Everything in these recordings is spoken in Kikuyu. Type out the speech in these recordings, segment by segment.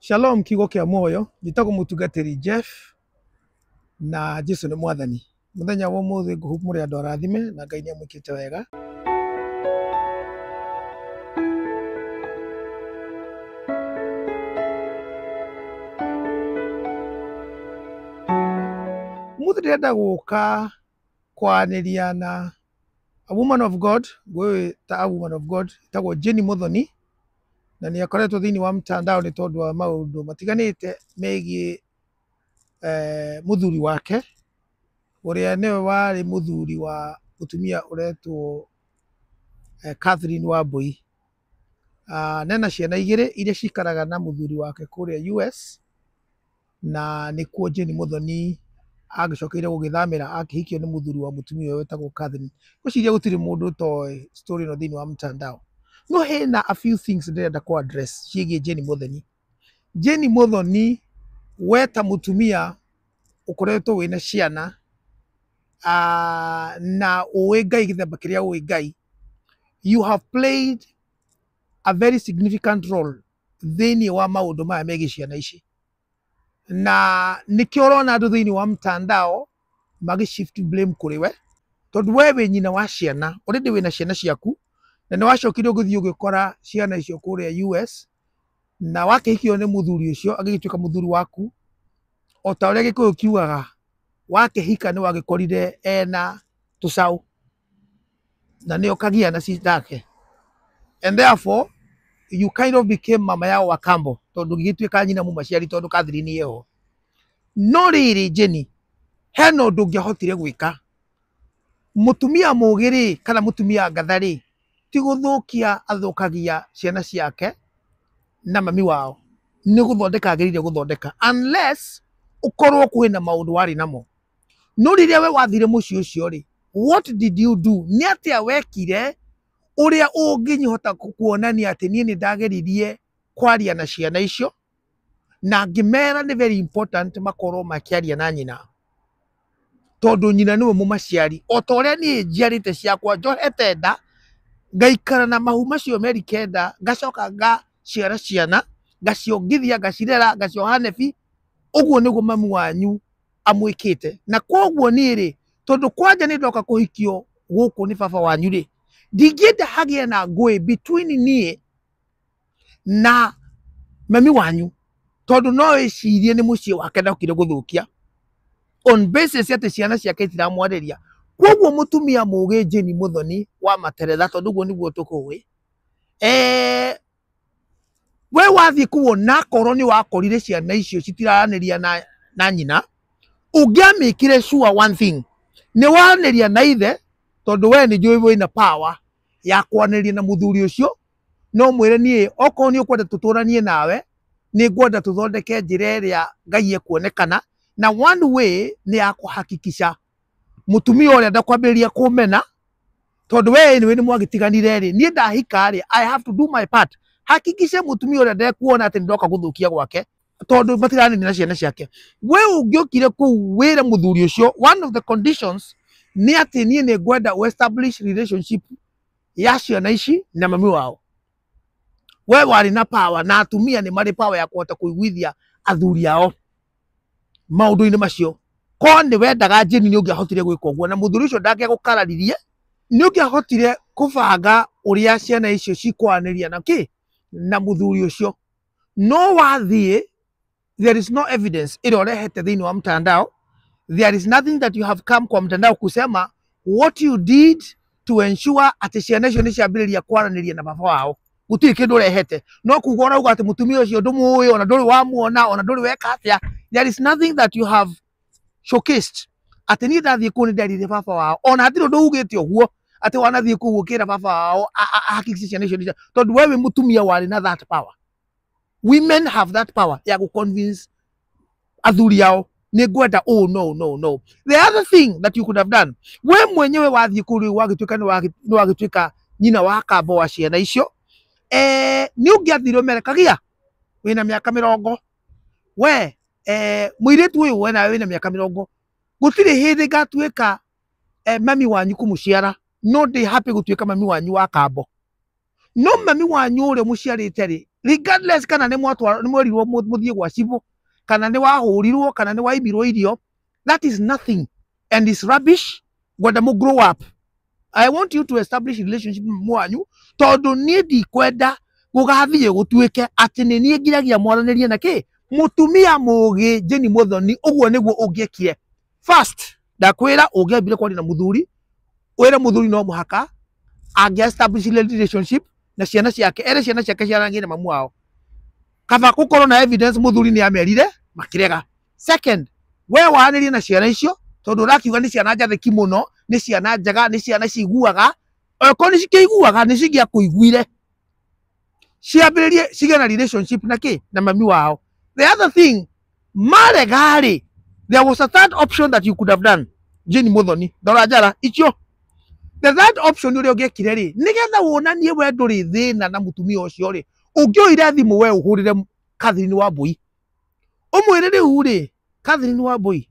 Shalom kiugo kĩa muoyo, njĩtagwo mũtungatĩri Jeff na Jesu nĩ mwathani. Mũthenya wa ũmũthĩ ngũhope mũrĩ andũ arathime na Ngai nĩ amwĩkĩte wega. Ũmũthĩ ndĩrenda gũka kwaranĩria na a woman of God, ngũĩ ta a woman of God, ĩtagwo Jenny Muthoni, na nĩ akoretwo thĩinĩ wa mtandao nĩ tondũ wa maũndũ matiganĩte megiĩ mũthuri wake, ũrĩa nĩwe warĩ mũthuri wa mũtumia ũretwo Catherine Wambui. Na ena ciana igĩrĩ iria cikaraga na mũthuri wake kũrĩa US, na nĩkuo Jane Muthoni agĩcokeire gũgĩthamĩra akĩhikio nĩ mũthuri wa mũtumia ũyũ wetagwo Catherine. Ngwĩciria gũtirĩ mũndũ ũtoĩ story ĩno thĩinĩ wa mtandao. No hena a few things ndĩrenda kũ address ciĩgiĩ Jane Muthoni. Jane Muthoni, we ta mũtumia ũkoretwo wĩna ciana na ũĩ Ngai gĩthemba kĩrĩa ũĩ Ngai, you have played a very significant role thĩinĩ wa maũndũ maya megiĩ ciana ici. Na nĩkĩo ũrona andũ thĩinĩ wa mtandao magĩ shift blame kũrĩ we, tondũ we wĩ nyina wa ciana, already wĩna ciana ciaku, na nĩ wacokire ũgĩthiĩ ũgĩkora ciana icio kũrĩa US, na wakĩhikio nĩ mũthuri ũcio agĩgĩtuĩka mũthuri waku, o ta ũrĩa Gĩkũyũ kiugaga, wakĩhika nĩ wagĩkorire ena tũcaũ, na nĩo kagia na nake. And therefore, you kind of became mama yao wa kambo, tondũ gĩgĩtuĩka nyina mũmaciari tondũ Catherine eho. No rĩrĩ Jenny, hena ũndũ ũngĩahotire gwĩka. Mũtumia mũgĩ rĩ, kana mũtumia ngatha rĩ, ti gũthũkia athũkagia ciana ciake na mami wao, nĩ gũthondeka agĩrĩire gũthondeka, unless ũkorwo kwĩna maũndũ warĩ namo. No rĩrĩa we wathire mũciĩ ũcio rĩ, what did you do? Nĩ atĩa wekire ũrĩa ũngĩhota kuonania atĩ niĩ nĩ ndageririe kwaria na ciana icio na ngĩmera nĩ very important makorwo makĩaria na nyina, tondũ nyina nĩwe mũmaciari. O ta ũrĩa niĩ njiarĩte ciakwa njohete nda, ngaikara na mahu macio meri kenda, ngacoka ngaciara ciana, ngaciongithia, ngacirera, ngacioha nebi, ũguo nĩguo mami wanyu amwĩkĩte. Na koguo niĩ rĩ, tondũ kwanja nĩ ndoka kũhikio gũkũ nĩ baba wanyu rĩ, ndingĩenda hagĩe na ngũĩ between niĩ na mami wanyu, tondũ no ĩcirie nĩ mũciĩ wake ndokire gũthũkia on basis atĩ ciana ciake itiramwarĩria. Koguo mũtumia mũgĩ Jane Muthoni wa Materetha, tondũ ũguo nĩguo tũkũĩ, we wathiĩ kũu onakorwo nĩ wakorire ciana icio citiraranĩria na nyina, ũngĩamĩkire sure one thing, nĩ waranĩria na ithe, tondũ we nĩ njũĩ wĩna power ya kwaranĩria na mũthuri ũcio, no mwĩre niĩ okorwo nĩ ũkwenda tũtũranie nawe, nĩ ngwenda tũthondeke njĩra ĩrĩa Ngai ekuonekana, na one way nĩ ya kũhakikisha mũtumia ũrĩa ndakwambĩrĩria kũmena, tondũ we anyway nĩ mwagĩtiganire rĩ, niĩ ndahika rĩ, I have to do my part, hakikishe mũtumia ũrĩa ndekuona atĩ nĩndoka gũthũkia gwake, tondũ matiranĩria na ciana ciake. We ũngĩokire kũu wĩre mũthuri ũcio, one of the conditions nĩ atĩ niĩ nĩ ngwenda ũ establish relationship ya ciana ici na mami wao. We warĩ na power, na atumia nĩ marĩ power ya kũhota kũiguithia athuri ao maũndũ-inĩ macio. Korwo nĩ wendaga Jane nĩ ũngĩahotire gwĩka ũguo, na mũthuri ũcio ndangĩagũkararirie, nĩ ũngĩahotire kũbanga ũrĩa ciana icio cikwaranĩria na kĩ na mũthuri ũcio. No wathiĩ, there is no evidence ĩrĩa ũrehete thĩinĩ wa mtandao. There is nothing that you have come kwa mtandao kusema what you did to ensure atĩ ciana icio nĩ ciambĩrĩria kwaranĩria na baba wao. Gũtirĩ kĩndũ ũrehete, no kuga ũrauga atĩ mũtumia ũcio ndũmũĩ, ona ndũrĩ wamuona, ona ndũrĩ weka atĩa. There is nothing that you have showcased atĩ niĩ ndathiĩ kũu nĩ nderire baba wao, ona hatirĩ ũndũ ugĩte ũguo atĩ wanathiĩ kũu ũkĩra baba wao ahakikishe ciana icio nĩ cia, tondũ we wĩ mũtumia warĩ na that power. Women have that power ya gũ convince athuri ao nĩ ngwenda ũũ no no no. The other thing that you could have done, we mwenyewe wathiĩ kũu rĩu wagĩtuĩka nĩ wagĩtuĩka nyina wa kambo wa ciana icio, nĩ ũngĩathire ũmere kagia wĩna mĩaka mĩrongo, we mũirĩtu ũyũ we nawe wĩna mĩaka mĩrongo, gũtirĩ hĩndĩ ngatuĩka mami wanyu kũmũciara, no ndĩ happy gũtuĩka mami wanyu wa kambo. No mami wanyu ũrĩa mũciarĩte rĩ, Regardless kana nĩ mwatwara nĩ mwerirwo mũthiĩ gwa cibũ, kana nĩ wahũrirwo, kana nĩ waimirwo irio, that is nothing and is rubbish. Ngwenda mũ grow up. I want you to establish relationship mwanyu, tondu niĩ ndikwenda gũgathiĩ gũtuĩke atĩ nĩ niĩ ngiragia mwaranĩrie na kĩ mũtumia mũgĩ Jane Muthoni. Ũguo nĩguo ũngĩekire. First, ndakwĩra ũngĩambire kwaria na mũthuri, wĩre mũthuri no mũhaka angĩ establish relationship na ciana ciake, ere ciana ciake ciarangie na mamu wao. Kaba gũkorwo na evidence mũthuri nĩ amerire makĩrega. Second, we waranĩrie na ciana icio, tondũ ũrakiuga nĩ ciana njathĩki mũno, nĩ ciana njega, nĩ ciana ciguaga. Okorwo nĩ cikĩiguaga, nĩ cingĩakũiguire, ciambĩrĩrie cigĩe na relationship na kĩ na mami wao. The other thing, marega rĩ, there was a third option that you could have done. Jane Muthoni, ndora njara icio. The third option ũrĩa ũngĩekire rĩ, nĩgetha wonanie we ndũrĩ thĩna na mũtumia ũcio rĩ, ũngĩoire thimũ we ũhũrĩre Catherine Wambui, ũmwĩre rĩu rĩ, Catherine Wambui,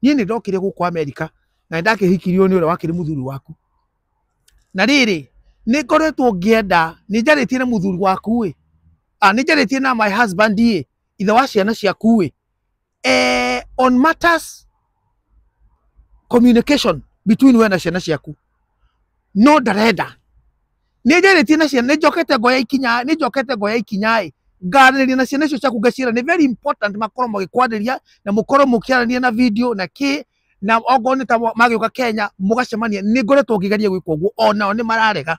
niĩ nĩ ndokire gũkũ Amerika na nĩ ndakĩhikirio nĩ ũrĩa wakĩrĩ mũthuri waku, na rĩrĩ nĩ ngoretwo ngĩenda, nĩ njarĩtie na mũthuri waku ĩ, nĩ njarĩtie na my husband ĩ, ithe wa ciana ciaku ĩ, on matters communication between we na ciana ciaku, no ndarenda. Nĩ njarĩtie na ciana, nĩ njokete ngoya ikinya, nĩ njokete ngoya ikinya ĩ, ngaranĩria na ciana icio ciaku, ngaciĩra nĩ very important makorwo magĩkwarĩria na mũkorwo mũkĩaranĩria na video na kĩ, na okorwo nĩ ta magĩũka Kenya mũgacemania. Nĩ ngoretwo ngĩgeria gwĩka ũguo, onao nĩ mararega.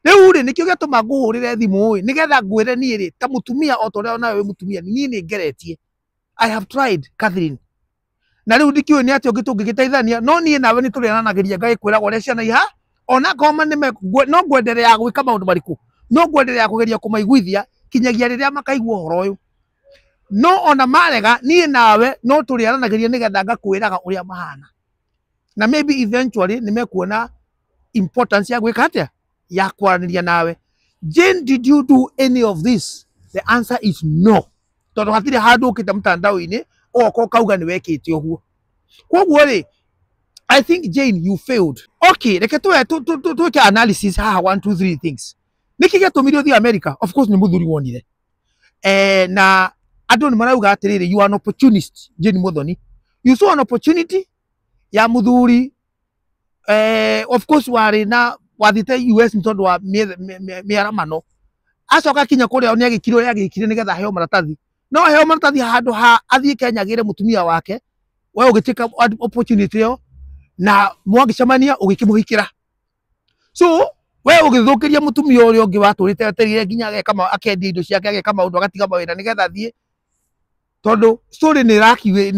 Rĩu rĩ, nĩkĩo gĩatũma ngũhũrĩre thimũ ĩ, nĩgetha ngwĩre niĩ rĩ, ta mũtumia, o ta ũrĩa onawe wĩ mũtumia, niĩ nĩ ngeretie. I have tried, Catherine, na rĩu ndikĩũĩ nĩ atĩa ũngĩ tũngĩgĩteithania, no niĩ nawe nĩ tũrĩaranagĩria, ngagĩkwĩraga ũrĩa ciana iha ona korwo nĩ no ngwenderea gwĩka maũndũ marĩkũ, no ngwenderea kũgeria kũmaiguithia kinyagia rĩrĩa makaigua ũhoro ũyũ. No ona marega, niĩ nawe no tũrĩaranagĩria, nĩgetha ngakwĩraga ũrĩa mahana, na maybe eventually nĩ mekuona importance ya gwĩka atĩa, ya kwaranĩria nawe. Jane, did you do any of this? The answer is no, tondũ hatirĩ handũ ũkĩte mtandao-inĩ ũgoka ũkauga nĩ wekĩte ũguo. Koguo rĩ, I think, Jane, you failed. Okay, reke twĩke analysis haha, one two three things. Nĩkĩ gĩatũmire ũthiĩ America? Of course nĩ mũthuri wonire. Na andũ nĩ marauga atĩrĩrĩ, you are an opportunist, Jane Muthoni. You saw an opportunity ya mũthuri, of course warĩ na wathiĩte US nĩ tondũ wa mĩaramano. Acoka akinya kũrĩa nĩ agĩkire ũrĩa agĩkire nĩgetha aheo maratathi, no aheo maratathi handũ ha athiĩ Kenya agĩre mũtumia wake, we ũgĩtuĩka opportunity ĩyo na mwagĩcemania ũgĩkĩmũhikĩra. So we ũgĩthũkĩria mũtumia ũrĩa ũngĩ watũrĩte etereire nginya ageka akendia indo ciake, ageka maũndũ, agatiga mawĩra nĩgetha athiĩ, tondũ story nĩ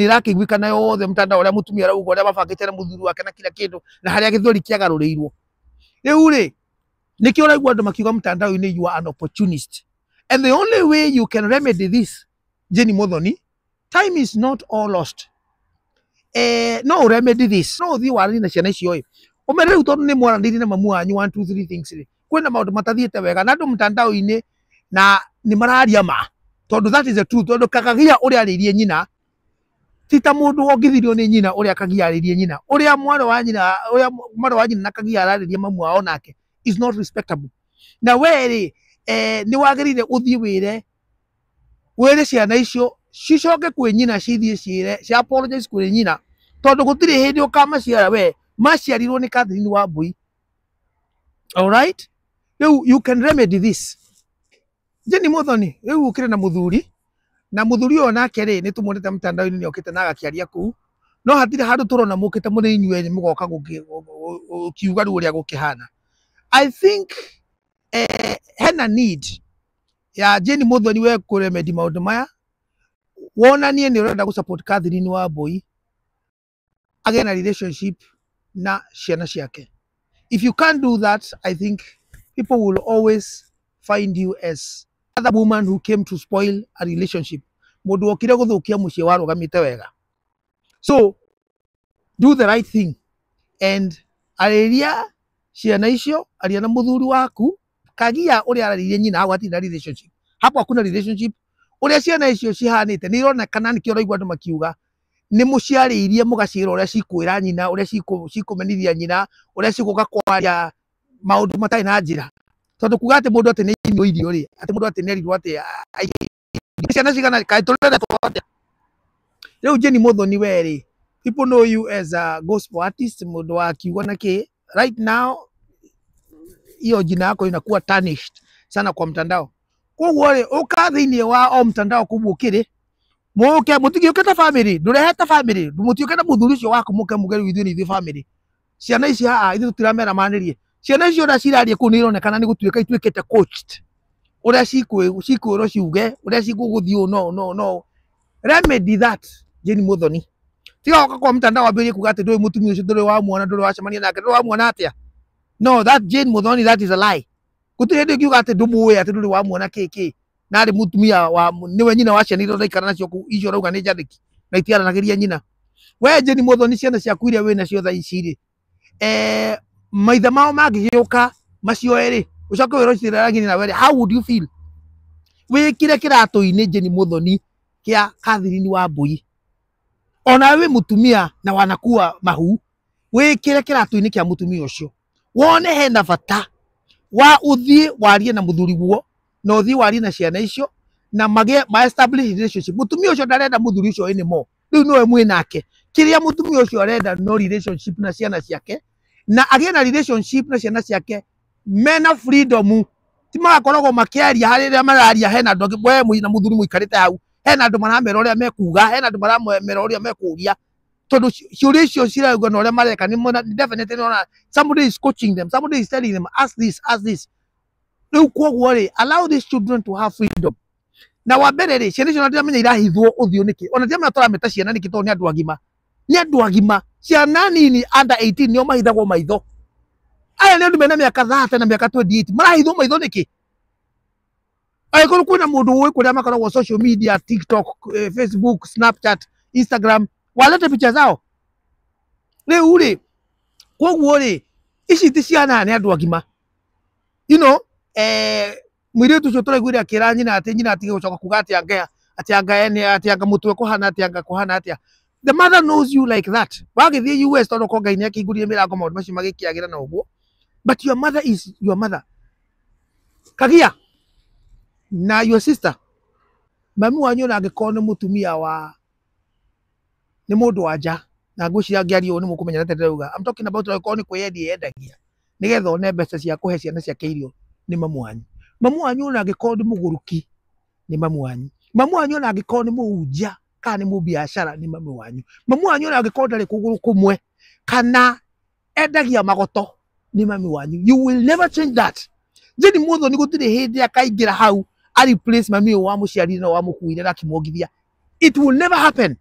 ĩrakĩiguĩkana yothe mtandao, ũrĩa mũtumia arauga, ũrĩa mabangĩte na mũthuri wake na kila kĩndũ, na harĩa gĩthweri kĩagarũrĩirwo. Rĩu rĩ, nĩkĩo ũraigua andũ makiuga mtandao-inĩ you are an opportunist. And the only way you can remedy this, Jane Muthoni, time is not all lost. No remedy this, no ũthiĩ waranie na ciana icio ĩ, ũmere rĩu tondũ nĩ mwaranĩirie na mamu wanyu one two three things rĩ, kwĩna maũndũ matathiĩte wega na andũ mtandao-inĩ na nĩ mararia ma, tondũ that is the truth, tondũ Kakagia ũrĩa arĩirie nyina ti ta mũndũ wongithirio nĩ nyina. Ũrĩa Kagia arĩirie nyina, ũrĩa mwarĩ wa nyina, ũrĩa mwarĩ wa nyina na Kagia ararĩria mamu wao nake is not respectable. Na we rĩ, nĩ wagĩrĩire ũthiĩ wĩre ciana icio cicoke kwĩ nyina, cithiĩ ciĩre ci apologize kwĩ nyina, tondũ gũtirĩ hĩndĩ ũkamaciara, we maciarirwo nĩ Catherine Wambui. Alright, rĩu you can remedy this, Jane Muthoni. Rĩu ũkĩrĩ na mũthuri, na mũthuri ũyũ nake rĩ, nĩ tũmuonete mtandao-inĩ nĩ okĩte na agakĩaria kũu, no hatirĩ handũ tũrona mũkĩte mũrĩ inyuĩ mũgoka gũkiuga rĩu ũrĩa gũkĩhana. I think hena need ya Jane Muthoni we kũremedy maũndũ maya, wonanie nĩ ũrenda gũ support Catherine Wambui agĩe na relationship na ciana ciake. If you can't do that, I think people will always find you as other woman who came to spoil a relationship, mũndũ wokire gũthũkia mũciĩ warũgamĩte wega. So do the right thing and arĩria ciana icio, aria na mũthuri waku. Kagia ũrĩa ararĩirie nyina, hau hatirĩ na relationship, hapo hakuna relationship. Ũrĩa ciana icio cihanĩte nĩ ironekana, nĩkĩo ũraigua andũ makiuga nĩ mũciarĩirie mũgaciĩra ũrĩa cikwĩra nyina, ũrĩa cikũmenithia nyina, ũrĩa cigũka kwaria maũndũ matarĩ na njĩra. Tondu kuga ati mundu ati ni irio irio ri, ati mundu ati ni erirwo ati ciana cigana kaĩ tũreretwo atĩa? Rĩu Jane Muthoni we rĩ, people know you as a gospel artist, mũndũ wa kiugo na kĩ. Right now hiyo jina yako inakuwa tarnished sana kwa mtandao. Koguo rĩ, ũka thĩinĩ wa o mtandao kũu ũkĩrĩ, mũke mũtigĩũke ta family, ndũrehete family, mũtiũke na mũthuri ũcio waku mũke muge rĩu ithuĩ nĩ ithuĩ family. Ciana ici haha ithuĩ tũtiramera manĩrie. Ciana icio ũrĩa ciraria kũu nĩ ironekana nĩ gũtuĩka ituĩkĩte coached. Ũrĩa cikwĩrwo ciuge, ũrĩa cigũgũthiĩ ũũ no no no. Remedy that, Jane Muthoni. Tiga gũka kwa mtandao wambĩrĩrie kuga atĩ ndũĩ mũtumia ũcio, ndũrĩ wamuona, ndũrĩ wacemania nake, ndũrĩ wamuona atĩa. No, that Jane Muthoni, that is a lie. Gũtirĩ hĩndĩ ũngiuga atĩ ndũmũĩ, atĩ ndũrĩ wamuona kĩ kĩ. Na arĩ mũtumia wa nĩwe nyina wa ciana iria ũraikara nacio kũu, icio ũrauga nĩ njathĩki na itiaranagĩria nyina. We Jane Muthoni, ciana ciaku iria wĩ nacio thaa ici rĩ, maithe mao mangĩgĩũka macioe rĩ, ũcoke wĩrwo citiraragia nawe rĩ, how would you feel? Wĩkire kĩratũ-inĩ Jane Muthoni kĩa Catherine Wambui. Ona wĩ mũtumia na wanakua mahu, wĩkĩre kĩratũ-inĩ kĩa mũtumia ũcio. Wone hena bata wa ũthiĩ warie na mũthuri guo, na ũthiĩ warie na ciana icio, na magĩe ma establish relationship. Mũtumia ũcio ndarenda mũthuri ũcio anymore. Rĩu nĩwe mwĩ nake. Kĩrĩa mũtumia ũcio arenda no relationship na ciana ciake, na agĩe na relationship na ciana ciake mena freedom. Ti magakoragwo makĩaria harĩ rĩrĩa mararia hena andũ angĩ, we na mũthuri mũikarĩte hau, hena andũ maramera ũrĩa mekuga, hena andũ maramera ũrĩa mekũria. Tondũ ciũria icio cirauga na ũrĩa mareka nĩ mona, definitely nĩ somebody is coaching them, somebody is telling them ask this, ask this. Rĩu koguo rĩ, allow these children to have freedom. Na wa mbere rĩ, ciana icio ona ndiramenya irahithwo ũthiũ nĩkĩ, ona ndiramenya tũrameta ciana nĩkĩ, tondũ nĩ andũ agima. Nĩ andũ agima. Ciana nini under 18 nĩo mahithagwo maitho. Aya nĩ andũ mena mĩaka 30 na mĩaka 28, marahithwo maitho nĩkĩ? Angĩkorwo kwĩna mũndũ ũĩ kũrĩa makoragwo social media, TikTok, Facebook, Snapchat, Instagram, walete picha zao. Rĩu rĩ, koguo rĩ, ici ti ciana, nĩ andũ agima. You know, mũirĩtu ũcio tũraiguire akĩra nyina atĩ nyina atige gũcoka kuga atĩ anga, atĩ anga ene, atĩ anga mũtwe kũhana atĩa, anga kũhana atĩa. The mother knows you like that. Wagĩthiĩ US tondũ ko Ngai nĩakĩhingũrire mĩrango maũndũ macio magĩkĩagĩra na ũguo. But your mother is your mother. Kagia na your sister, mami wanyu ona angĩkorwo nĩ mũtumia wa, nĩ mũndũ wa nja, na ngwĩciria ngĩaria ũũ nĩ mũkũmenya atĩ ndĩrauga. I'm talking about angĩkorwo nĩ kwĩyendia yendagia nĩgetha one mbeca cia kũhe ciana ciake irio, nĩ mamu wanyu. Mamu wanyu ona angĩkorwo nĩ mũgũrũki, nĩ mamu wanyu. Mamu wanyu ona angĩkorwo nĩ mũhunjia kana nĩ mũbiacara, nĩ mamu wanyu. Mamu wanyu ona angĩkorwo ndarĩ kũgũrũ kũmwe kana endagia magoto, nĩ mami wanyu. You will never change that. Jane Muthoni gũtirĩ hĩndĩ akaingĩra hau a replace mami ũyũ wamũciarire na wamũkuire na akĩmuongithia. It will never happen.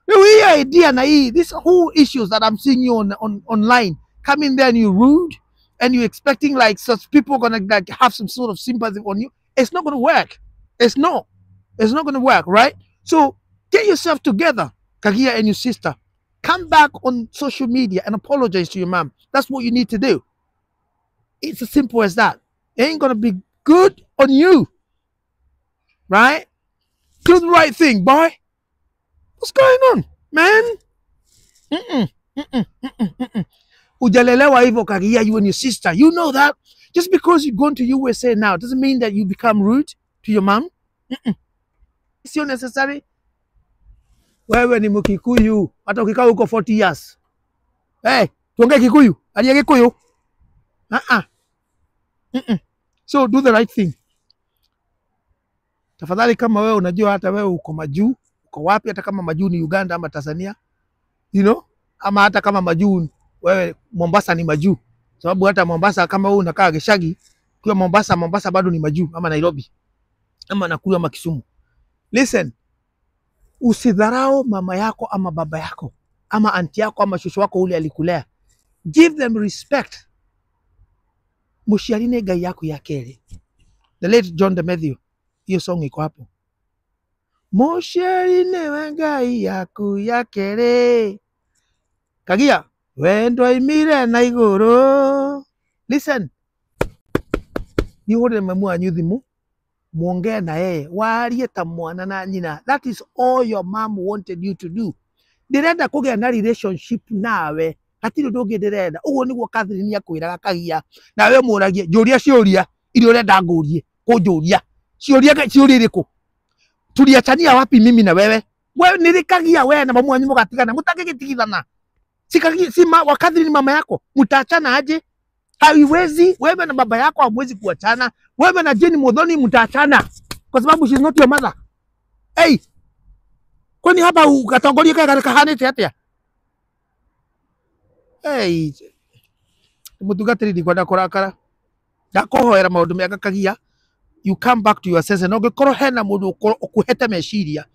Rĩu hii idea na hii, this whole issues that I'm seeing you on online, coming there and you rude and you expecting like such people gonna like have some sort of sympathy on you. It's not gonna work. It's not. It's not gonna work, right? So get yourself together, Kagia and your sister. Come back on social media and apologize to your mom. That's what you need to do. It's as simple as that. It ain't gonna be good on you, right? Do the right thing, boy. What's going on, man? Hujalelewa hivyo, Kagia, you and your sister. You know that. Just because you've gone to USA now doesn't mean that you become rude to your mom. It's not necessary. Wewe ni Mkikuyu, hata ukikaa huko 40 years. Hey, tuongee Kikuyu, alia Kikuyu. So do the right thing. Tafadhali, kama wewe unajua hata wewe uko majuu, uko wapi, hata kama majuu ni Uganda ama Tanzania, you know, ama hata kama majuu wewe Mombasa ni majuu, sababu hata Mombasa kama wewe unakaa Gishagi, kwa Mombasa, Mombasa bado ni majuu, ama Nairobi ama Nakuru ama Kisumu. Listen, usidharau mama yako ama baba yako ama anti yako ama shosho wako ule alikulea. Give them respect. Mũciari nĩ Ngai yaku ya kerĩ. The late John de Matthew, hiyo song iko hapo. Mũciari nĩwe Ngai yaku ya kerĩ. Kagia, wendo aimire na igũrũ. Listen, nihũrĩre mamu wanyu thimũ, muongee na yeye, warie ta mwana na nyina. That is all your mom wanted you to do. Ndĩrenda kũgĩa na relationship nawe, hatirĩ ũndũ ũngĩ ndĩrenda. Ũguo nĩguo Catherine akwĩraga Kagia, nawe mũragie njũria ciũria. Iria ũrenda ngũrie kũnjũria ciũria ciũria irĩkũ? Tuliachania wapi mimi na wewe? We nilikagia we na mamu wanyu mũgatigana mũtangĩgĩtigithana. Sikagia si ma, wakadhiri ni mama yako, mtaachana aje? Haiwezi. Wewe na baba yako hamwezi kuachana. Wewe na Jane Muthoni mtaachana kwa sababu she's not your mother. Hey, kwani hapa ukatongoria kaga kahanĩte atĩa? Hey, mũtungatĩri, ndikwenda kũrakara, ndakũhoera maũndũ mega. Kagia, you come back to your senses, na ũngĩkorwo hena mũndũ ũkorwo ũkũhete meciria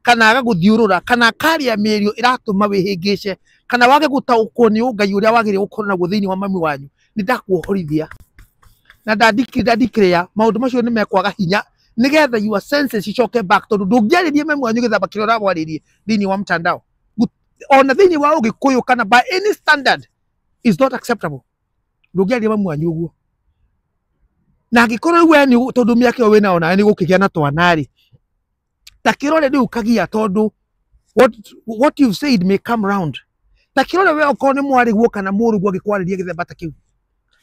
kana agagũthiũrũra kana akaria mĩario ĩratũma wĩhĩngĩce kana wage gũtaũkwo nĩ ũngai ũrĩa wagĩrĩire gũkorwo naguo thĩinĩ wa mami wanyu, nĩ ndakuohorithia na ndandikĩrĩa maũndũ macio nĩ mekwaga hinya nĩgetha your senses icoke back, tondũ ndũngĩarĩria mami wanyu gĩthamba kĩrĩa ũramwarĩrie thĩinĩ wa mtandao ona thĩinĩ wa ũgĩkũyũ kana by any standard is not acceptable. Ndũngĩarĩria mami wanyu ũguo, na angĩkorwo rĩu we nĩ tondũ mĩaka ĩyo wĩnayo nawe nĩ gũkĩgĩa na twana rĩ, ta kĩrore rĩu kagia, tondũ what you've said may come round. Ta kĩrore we, okorwo nĩ mwarĩguo kana mũrũguo angĩkwarĩria gĩthemba ta kĩu,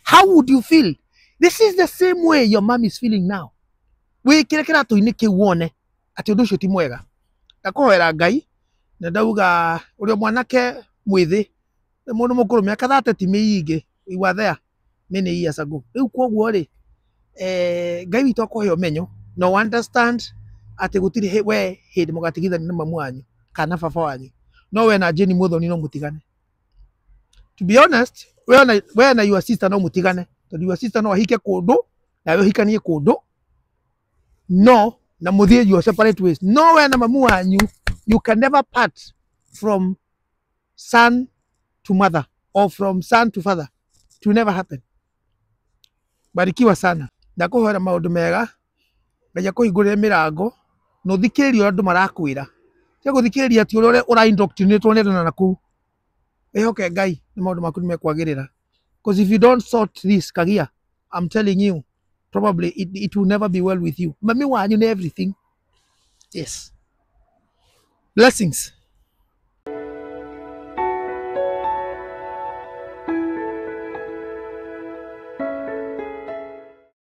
how would you feel? This is the same way your mom is feeling now. Wĩkĩre kĩratũ-inĩ kĩu wone atĩ ũndũ ũcio ti mwega. Ndakũhoera Ngai na ndauga ũrĩa mwanake mwĩthĩ nĩ mũndũ mũkũrũ, mĩaka 30 ti mĩingĩ. You were there many years ago. Rĩu koguo rĩ, Ngai witũ akũhe ũmenyo no understand atĩ gũtirĩ we hĩndĩ mũgatigithania na mamu wanyu kana baba wanyu, no we na Jane Muthoni no mũtigane. To be honest, we na your sister no mũtigane, tondũ your sister no ahike kũndũ nawe ũhikanie kũndũ, no na mũthiĩ your separate ways. No we na mamu wanyu, you can never part from son to mother or from son to father. It will never happen. Barikiwa sana, ndakũhoera maũndũ mega. Ngai akũhingũrĩre mĩrango na ũthikĩrĩrie ũrĩa andũ marakwĩra, tiga gũthikĩrĩria ti ũrĩa ũra-indoctrinatwo nĩ andũ na nakũu. Wĩhoke Ngai na maũndũ maku nĩ mekwagĩrĩra, because if you don't sort this, kagia, I'm telling you, probably it will never be well with you. Mami wanyu nĩ everything. Yes, blessings.